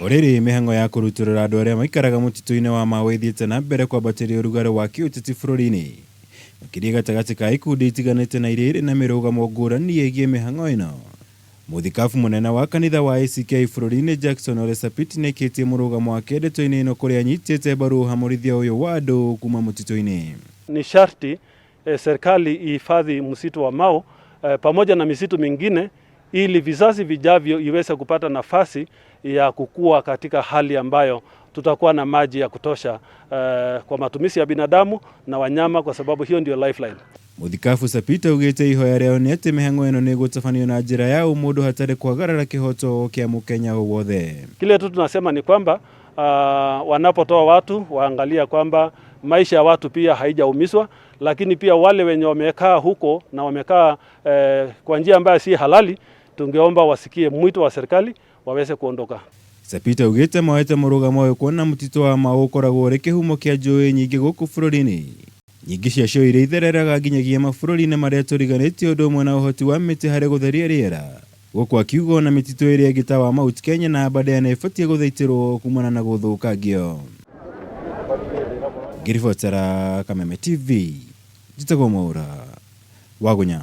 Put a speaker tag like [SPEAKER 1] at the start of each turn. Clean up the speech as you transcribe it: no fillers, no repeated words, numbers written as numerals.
[SPEAKER 1] O rĩrĩ mĩhang'o ya kũrutũrũra andũ arĩa maikaraga mũtitũ-inĩ wa Mau ĩthiĩte na mbere kwambatĩria ũrugarĩ wa kĩũteti bũrũri-inĩ, makĩria gatagatĩ ka ikundi itiganĩte na iria irĩ na mĩrũgamo ngũrani ĩgiĩ mĩhang'o ĩno. Mũthikabu mũnene wa kanitha wa ACK bũrũri-inĩ Jackson Ole Sapit nĩaikĩtie mũrũgamo wake ndeto-inĩ ĩno kũrĩa anyitĩte mbaru ũhamũrithia ũyũ wa andũ kuma mũtitũ-inĩ.
[SPEAKER 2] Ni sharti serikali ihifadhi msitu wa Mau pamoja na misitu mingine ili vizazi vijavyo iweze kupata nafasi ya kukua katika hali ambayo tutakuwa na maji ya kutosha kwa matumizi ya binadamu na wanyama, kwa sababu hiyo ndio lifeline.
[SPEAKER 1] Mũthikabu Sapit augĩte ihoya rĩao nĩ atĩ mĩhang'o ĩno nĩ ĩgũtabanio na njĩra ya ũmũndũ hatarĩ kwagarara kĩhoto kĩa mũkenya o wothe.
[SPEAKER 2] Kile tu tunasema ni kwamba wanapotoa watu waangalia kwamba maisha ya watu pia haijaumizwa, lakini pia wale wenye wamekaa huko na wamekaa kwa njia ambayo si halali, tungeomba wasikie mwito wa serikali waweze kuondoka.
[SPEAKER 1] Sapit augĩte moete mũrũgamo ũyũ kuona mũtitũ wa Mau ũkoragwo ũrĩ kĩhumo kĩa njũĩ nyingĩ gũkũ bũrũri-inĩ, nyingĩ ciacio iria ithereraga nginyagia mabũrũri-inĩ marĩa tũriganĩtie, ũndũ ũmwe na ũhoti wa mĩtĩ harĩ gũtheria rĩera, gũkũ akiuga ona mĩtitũ ĩrĩa ĩngĩ ta wa Mount Kenya na Aberdare nĩ ĩbatiĩ gũthaitĩrwo kumana na gũthũkangio. Ngĩribotera Kameme TV, njĩtagwo Mwaura Wagunya.